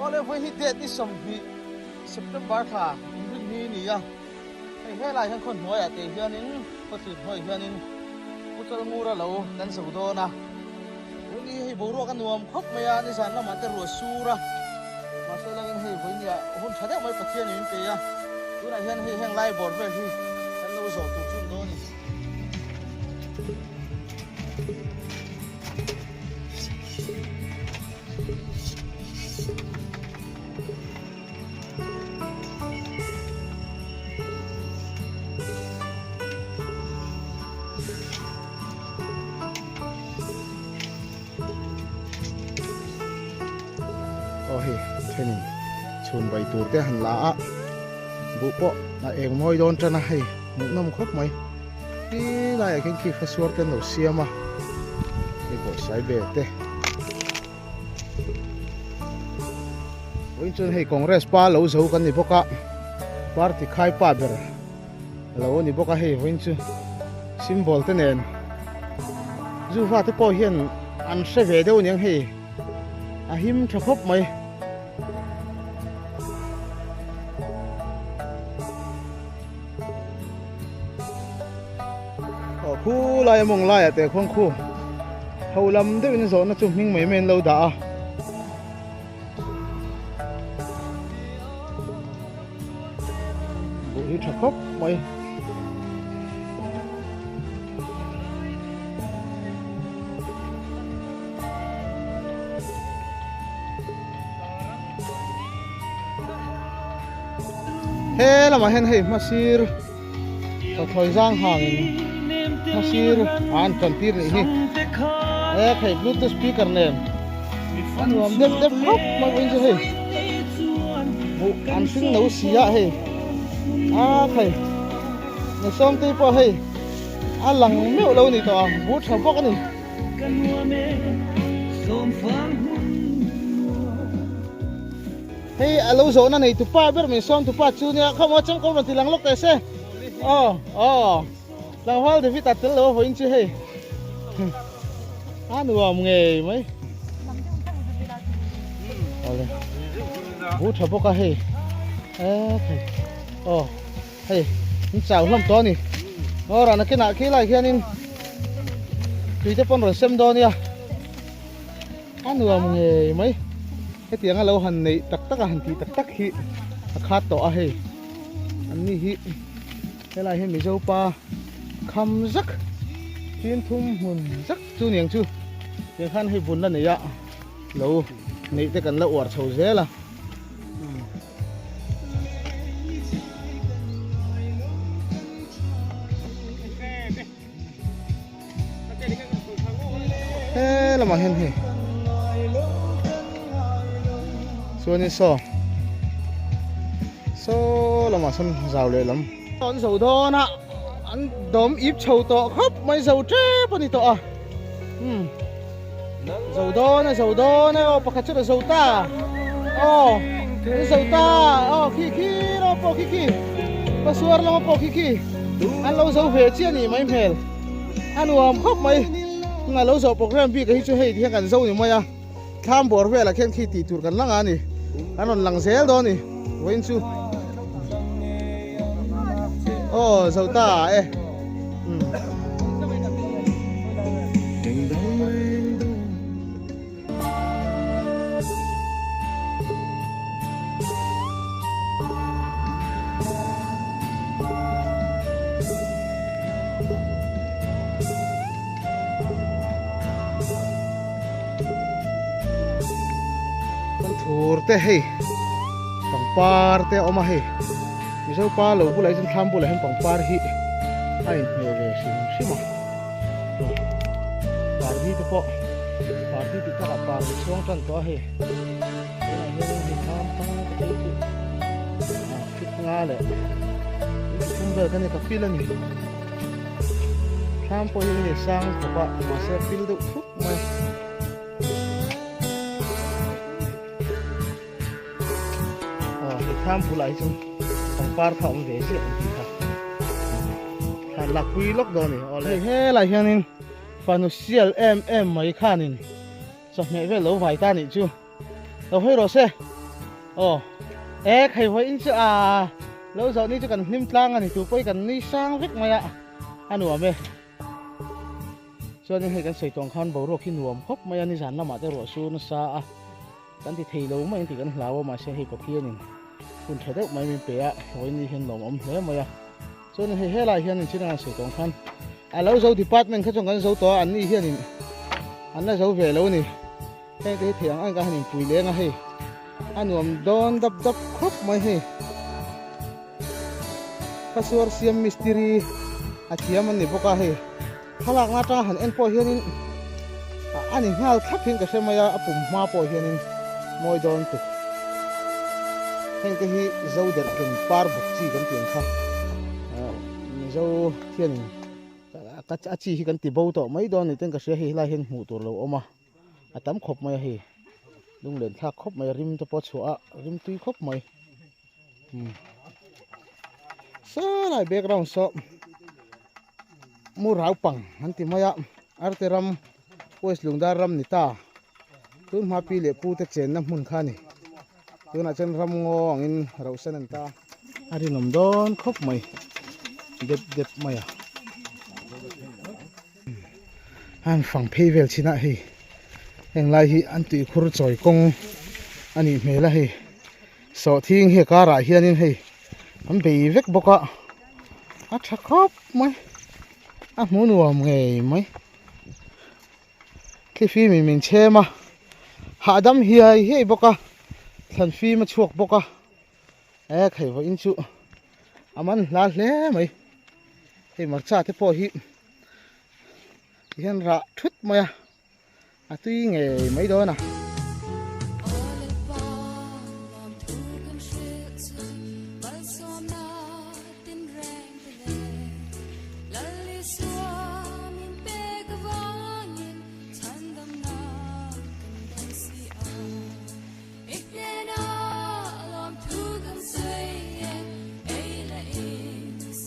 Awle vawi hi date ni 20 September thla inrin ni ni a. Hei helai hian khaw hnuaiah te hianin khaw thlir hnuaiah hianin Pu Chalngura lo kan zo dawn a. Vawi ni hei boruak a nuam khawp mai a, nizan lamah te ruah sur a. Mahse langin hei vawi nia hun tha deuh mai Pathian in min pe a. Tunah hian hei heng lai bawr vel hi kan lo zawh tur chu ni dawn a ni. Aw hei thenin chhun bai tur te han la a buh pawh a eng mawi dawn tan a hei hmuhnawm khawp mai ti laiah khian khi fasuar te an lo siam a hei bawrhsai ve te. Vawiin chuan hei Congress pa lo zo kan ni bawk a, party khai pa ber lo ni bawk a hei vawiin chu symbol te nen zuva te pawh hian an hre ve deuh aniang hei a him tha khawp mai. Aw khu lai a mawng laiah teh khuang khu ho lam deuhin zawhna chu hming mai mai an lo dah a. Buh hi tha khawp mai. He lamah hian hei hmasir Pathlawi zang hangin hmasir a an tan tir nih hi he thei bluetooth speaker nen a nuam deuh deuh khawp mai pawhin chu hei buh an hring no si a hei a thei ni sawmtei pawh hei a lang meuh lo ni tawh a buh tha bawk a ni. Hei a lo zawhna nei tupa ber min sawm tupa chu nia khaw maw changkawm rawn ti lang lawk teh se aw aw tlangval David a tel lo a vawiin chu hei a nuam ngei mai awle bu tha bawk a hei e thei aw hei in chau hlawm tawh a ni aw rana kinah khi lai hianin tui te pawn rawn sem dawn nia A nuam ngei mai. Hetiang a lo han neih tak tak a han tih tak tak hi a khat tawh a hei. An ni hi helai hi Mizo pa kham zak chin thum hmun zak chu niang chu tiang khan hei bun la nei a lo neih te kan la uar chho zel a. He lamah hian hei chuanin saw saw lamah sawn zau leh lam an zo dawn a an dawm ip chho tawh khawp mai zo tep a ni tawh a umm zo dawn a zo dawn a aw pakhat chu a zo ta aw an zo ta aw khi khi rawh pawh khi khi pasuar lama pawh khi khi an lo zo ve chiah a nih mai hmel a nuam khawp mai a lo zawh program bik hi chu hei ti hian kan zo ni mai a thlam bawr velah khian khi tih tur kan la ngah a ni an rawn lang zel dawn a ni vawiin chu aw zo ta e. Thur te hei pangpar te a awm a hei Mizo pa lo bulah hian thlam bulah hian pangpar hi a inhmeh ve hrim hrim a pardi te pawh pardi tih takah pardi chhuang tan tawh a hei tunah hian hei thlam tang te phei chu a fit nga leh thum vel kha ni ka feel a ni thlam pawh hi hei sang khawp a mahse a feel deuh thup mai. Aw hei thlam bulah hi chuan pangpar kha a awm ve ziah ang tih kha thlan lak pui lawk dawn a ni awle helai hianin fanu sial em em mai khanin chawhmeh vel lo vai ta nih chu lo hawi rawh se. Aw e khai vawi in chu a lo zawh ni chu kan hlim tlang a ni tu pawh hi kan nui sang vek mai a a nuam e. Chuanin hei kan sawi tawng khan boruak hi nuam khawp mai a nizan lamah te ruah sur nasa a kan ti thei lo mai ang tih kan hlau a mahse hei Pathianin hun tha deuh mai min pe a vawiin hian lawmawm hle mai a. Chuanin hei helai hian in chin a sawi tawng khan a lo zo department kha chuan kan zo tawh a an ni hianin an la zo ve lo a ni. Heng te hi thei ang ang ka han inpui leng a hei a nuam dawn dap dap khawp mai hei. Khasuar siam mistiri a thiam an ni bawk a hei thlalakna atanga han en pawh hianin a ni nghal thlap hian ka hre mai a a pum hma pawh hianin mawi dawn tuk. Heng te hi zo derh ken par bawk chi kan tih ang kha Mizo hianin a chi hi kan ti bo tawh mai dawn ni ten ka hria hei helai hian hmuh tur lo awm a. A tam khawp mai a hei lunglen thlak khawp mai a rim te pawh a chhuah a rim tui khawp mai umm saw lai background saw mu rau pang an ti mai a arte ram west lungdar ram ni ta tun hma pi leh pu te chenna hmun kha a ni tunah chuan ram ngaw angin rauhsan a ni ta a rinawm dawn khawp mai dep dep mai a. An fang phei vel chin ah hei heng lai hi an tuikhur chawi kawng a nih hmel a hei sawhthing hi a karah hianin hei an bei vek bawk a a tha khawp mai a hmu nuam ngei mai thlifim in min chhem a hahdam hiai hiai bawk a thlan fim a chhuak bawk a e khai vawiin chu a man hla hle mai hei hmarcha te pawh hi tihian rah thut mai a a tui ngei mai dawn a.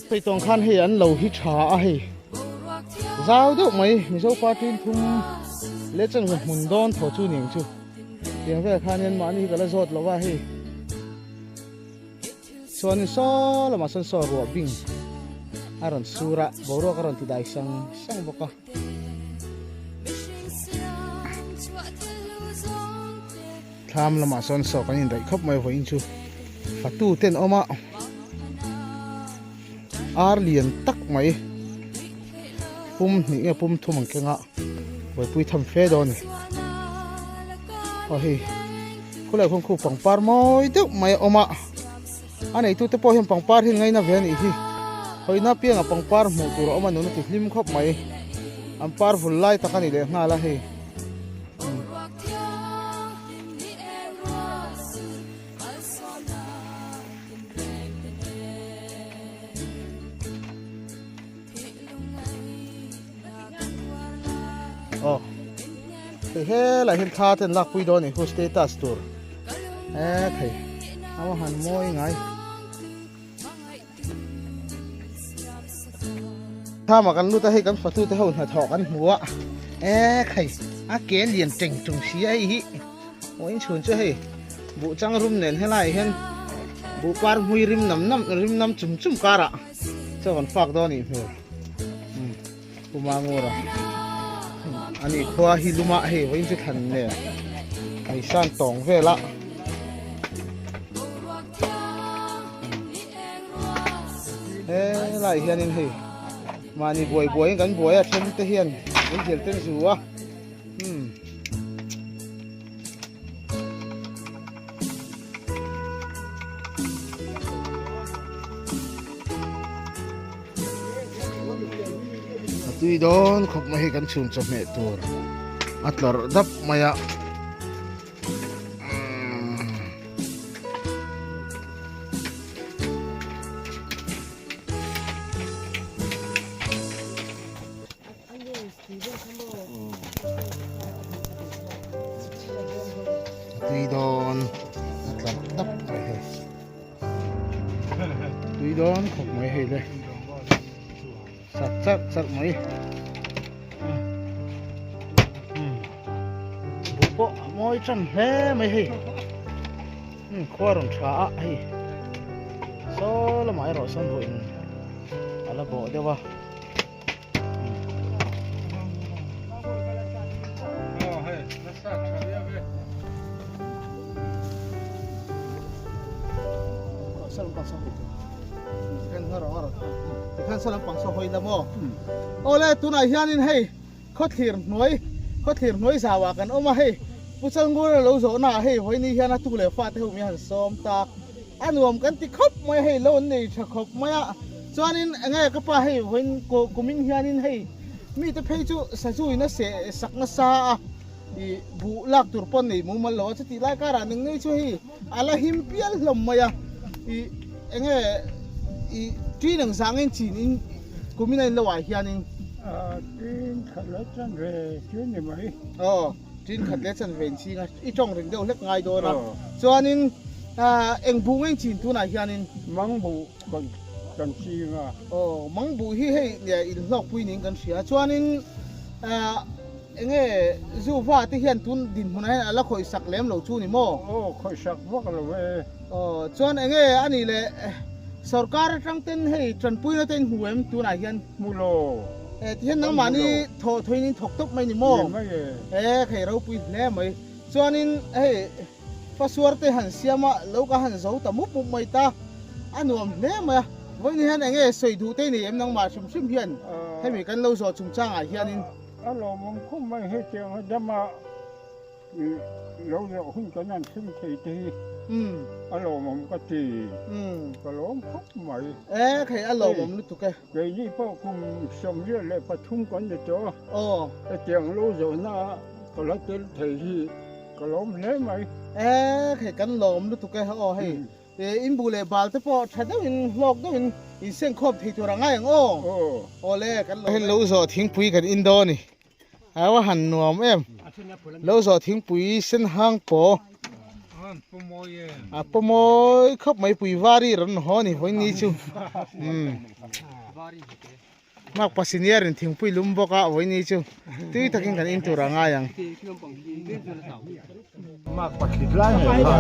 Hei tawng khan hei an lo hi tha a hei zau deuh mai Mizo party in thum leh chanve hmun dawn thaw chu ni ang chu tiang vel khan hian mahni hi ka la zawt lo a hei chuanin saw lamah sawn saw ruah bing a rawn sur a boruak a rawn ti dai sang sang bawk a. Thlam lamah sawn saw kan indaih khawp mai vawiin chu fatu ten awm a ar lian tak mai pum hnih nge pum thum ang keng a buaipui tham fe dawn a ni aw hei khulai khawn khu pangpar mawi deuh mai a awm a. A neitu te pawh hian pangpar hi ngaina ve a nih hi. Hawina pianga pangpar hmuh tur a awm a nun a ti hlim khawp mai. An par vul lai tak a ni leh nghal a hei. Aw hei helai hian thla ten lakpui dawn a ni khu status tur e thei a han mawi ngai thama kan lut a hei kan fatu te ho hnathawh kan hmu a e khai a ke lian teng tung si a hei hi aw inchhun chu hei buh chang rum nen helai hian buh par hmui rim nam nam rim nam chum chum karah chaw kan fak dawn a nih hmel. Pu Mangura ani khua hi luma hei vawiin chu thlan nen a isan tawng vel a. Helai hianin hei mahni buai buaiin kan buai a then te hian min zir ten zu a. A tui dawn khawp mai hi kan chhun chawhmeh tur a tlawrh dap mai a. A tui dawn a tlawrh dap mai hei. Tui dawn khawp mai hei le sat charh charh mai buh pawh a mawi tan hle mai hei. Umm khua rawn tha a hei saw lamah erawh sawn ruah in a la bawh deuh a. Awle tunah hianin hei khawthlir hnuai khawthlir hnuai zauah kan awm a hei Pu Chalngura lo zawhna ah hei vawiin hian a tu leh fate ho mi han sawm ta a nuam kan ti khawp mai a hei lo an nei tha khawp mai a chuanin enge ka pa hei vawiin kumin hianin hei mite phei chu sazu in a seh sak nasa a ih buh lak tur pawh an nei mumal lo a chutih lai karah ning nei chu hei a la him pial hlawm mai a ih enge ih ṭin ang zangin chin in kumin a in lo ah hianin. Ṭin khat leh chan ve chu ni mai. Aw ṭin khat leh chan ve in ching a i ṭawng ring deuh hlek ngai dawn a chuanin eng buh ngei chin tunah hianin. Mang buh kan kan ching a. Aw mang buh hi hei inhlawkpui niin kan hria chuanin. Enge zu va te hian tun dinhmunah hian a la khawih sak lem lo chu ni maw? Aw, khawih sak vak lo e. Aw, chuan enge a nih le sorkar atang ten hei tanpuina te in hmu em tunah hian? Hmu lo. E, tihian nangmahni thawh thawhin in thawk tawp mai ni maw? Ni mai e. E, khei ropui hle mai. Chuanin hei fasuar te han siam a, lo ka han zo ta mup mup mai ta, a nuam hle mai a. Vawiin hian enge sawi duh te nei em nangmah hrim hrim hian hemi kan lo zawh chungchangah hianin? A lawmawm khawp mai hetiang a dama lo zawh hun kan han thleng thei te hi a lawmawm ka ti, ka lawm khawp mai. E khei a lawmawm lutuk e. Keini pawh kum 73 kan ni tawh a, hetiang lo zawhna ah ka la tel thei hi ka lawm hle mai. E khei kan lawm lutuk e aw hei In bu leh bal te pawh tha deuhin hlawk deuhin in seng khawm thei tur a ngai ang aw. Awle kan lo. Lo zawh thingpui kan in dawn a ni. A han nuam em. Lo zawh thingpui sen hang paw. A pawmawi khawp mai pui vari rawn haw a ni vawiin ni chu. Makpa senior in thingpui lum bawk a vawiin ni chu tui takin kan in tur a ngai ang. Makpa thlit lai ngei kha.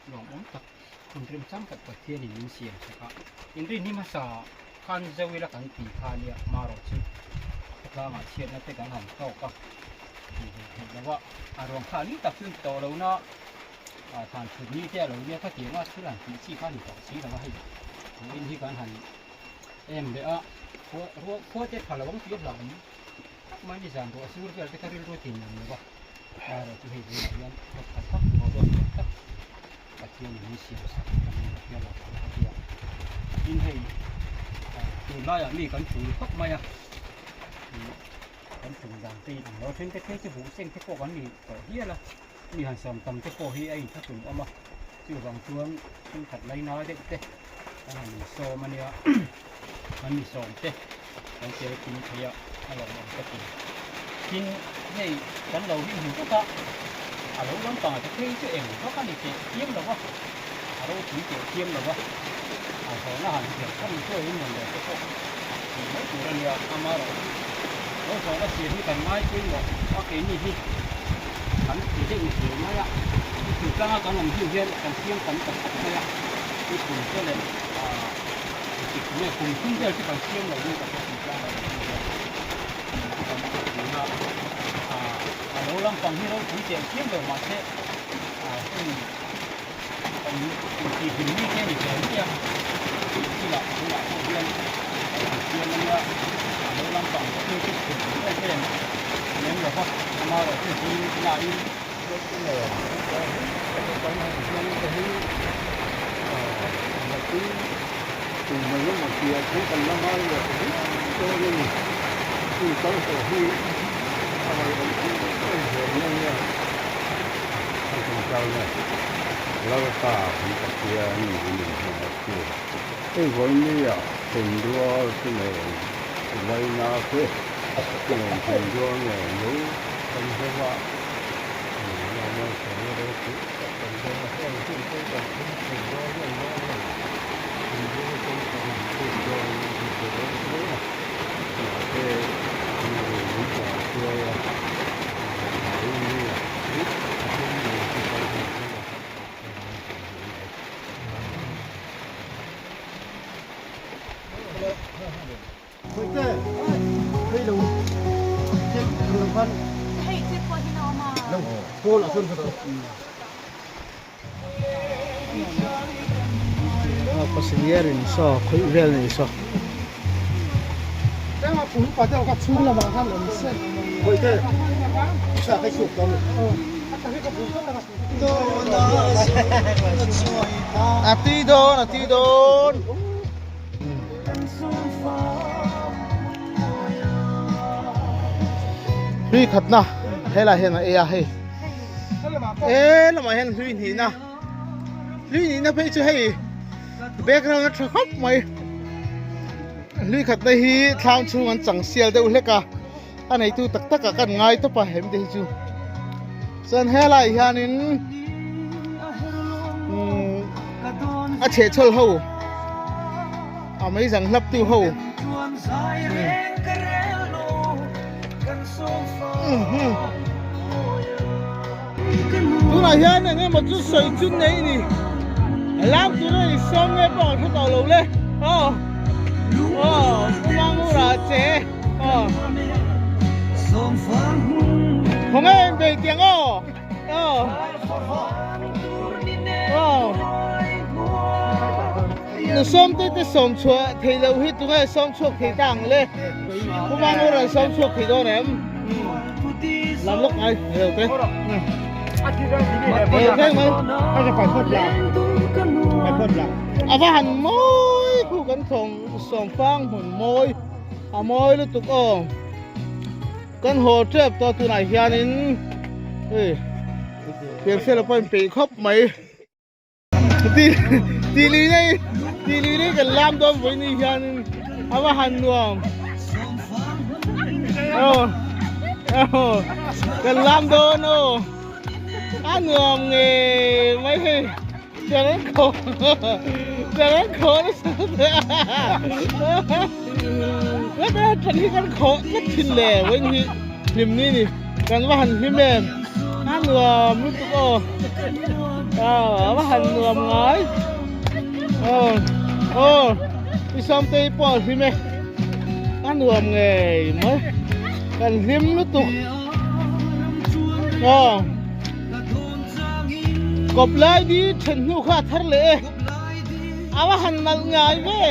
Lawmawm tak hun remchang tak Pathianin min siam sak a, inrin hi hmasa khan zo ila kan ti kha nia marawh chu khawtlangah chhiatna te kan han tawk a tih ve theih lo a, a ruang kha ni tak chu tawh lo na thlan thut ni te a lo nia khatiang a thil han tih chi kha ni tawh si lo a hei in hi kan han em leh a khua khua te tha lo ang tih a hlauhawm tak mai ni zan ruah sur vel te kha rilru tin ang lo va. Erawh chu hei bulah hian khaw khat tak boruak lian tak Pathianin min siam sak a ni a hial a a ti a. Tin hei tunlaiah mi kan tul khawp mai a, kan tum dan te in ang lo then te phei chu buh seng te pawh kan ni tawh hial a, mi han sawm tam te pawh hi a inthlahrun awm a, chuvang chuan thenkhat laina deuh te kan han insawm a nia, kan insawm te kan tel kim thei a, a lawmawm ka ti. Tin, hei kan lo hi hmu vek a, a lo lampangah te phei chu eng vak a ni teh chiam lo va, a ropui teh chiam lo va, a zawhna han ziah chhan hruaiin rawn leh te pawh tih mai tur a nia, amaherawhchu lo zawhna siam hi kan ngai pawimawh a, keini hi kan ti deuh zel mai a, i thingtlanga kan awm hnu hian kan siam tam ta khawp mai a, i kum te leh Tik nge kum thum vel chu kan siam lo ding ka hre thei tlang lo ang hian kan tuna a lo lampang hi ropui teh chiam lo mahse hun kan inti hlim mi te a ni ve mai a thil ah tunah pawh hian kan siam a nia a lo lampang te chu phur em em lem lo va amaherawhchu zing lahin. te nen hetiang hun taka kan han hmang te hi nakin kum engemaw tia chu kan la ngai leh viau dawn a ni. Hun kal tawh hi a ngaihawm em em hle mai a nia. Kan chungchang e, Lalpa kan Pathian min inhmangaihtu, hei vawinia thenrual te nen laina te nen thenrual nen lo kan zo a, Malsawmna ropui tak kan dawng a, heng hun pawh kan thleng thei dawn em dawn lo, thenrual pawh kan inpuk dawn a ni dawn hle a, mahse min hruai a. Passenger in saw khawih vel nei saw. A tui dawn a tui dawn. Hlui khatna helai hian a ei a hei e lamah hian hlui hnihna hlui hnihna phei chu hei background a tha khawp mai hlui khatna hi thlang chhung an chang sial deuh hlek a a neitu tak tak ah kan ngai tawp a hem te hi chu chuan helai hianin umm a chhehchhawl ho a mei zang hlap tu ho tunah hian eng emaw chu sawi chu nei ni lam tura i sawm nge pawh an hre tawh lo le aw aw pu Mangura che aw khawnge in bei tiang aw aw aw Nu sawmte te sawm chhuah thei loh hi tunge sawm chhuak thei ta ang le? Pu Mangura an sawm chhuak thei dawn em? Lam lawk ngai ni lo te. A va han mawi khu kan thawm sawm fang hmun mawi a mawi lutuk aw. Kan haw tep tawh tunah hianin hei Pianfela pawh in peih khawp mai. Ti ti lui nei ti lui nei kan lam dawn vawi ni hianin a va han nuam aw aw kan lam dawn aw a nuam nge mai hei chang an khaw chang an khaw nasa nasa than hi kan khaw tlat thin le vawi ni hi Hlim ni ni kan va han hlim em a nuam lutuk aw a va han nuam ngai aw aw i sawmtei pawh a hlim e a nuam ngei mai kan hlim lutuk aw kawp lai di then hnu kha a thar leh e a va han nalh ngai ve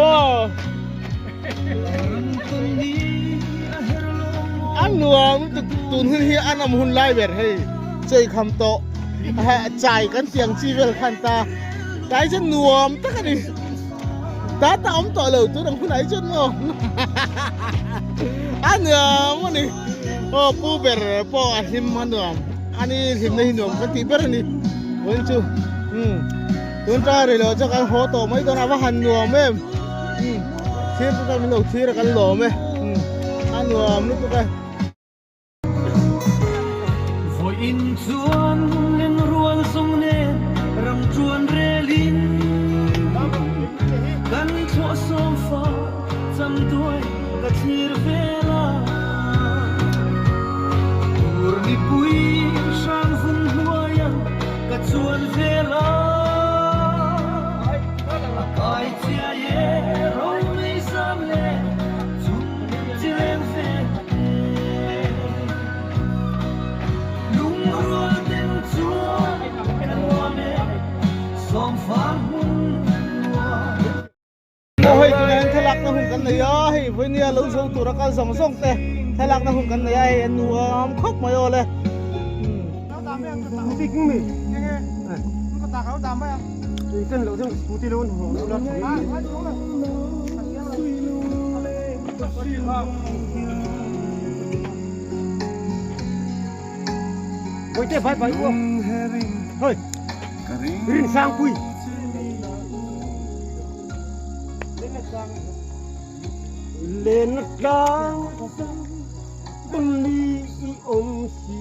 aw. A nuam tun hun hi a nawm hun lai ber hei chei kham tawh chai kan tiang chi vel khan ta tlai chuan nuam tak a ni ta ta awm tawh lo tun ang hunah hi chuan maw a nuam a ni aw pu ber pawh a hlim a nuam ani hlimna hi nuam ka tih ber a ni vawiin chu umm tun ta rei lo chuan kan haw tawh mai dawn a va han nuam em. Thir chu kan lo thir a kan lawm e a nuam lutuk e. Vawiin chuan len rual zawng nen ram chuan relin kan thluah sawm fa cham duai ka thlir vel a. Tur mipui hrang vun hnuaia ka chuan vel a. Hei tunah hian thlalakna hun kan nei a, hei vawinia lo zo tura kal zawng zawng te. Thlalakna hun kan nei a hei a nuam khawp mai aw le. Len tlang buli i awm si.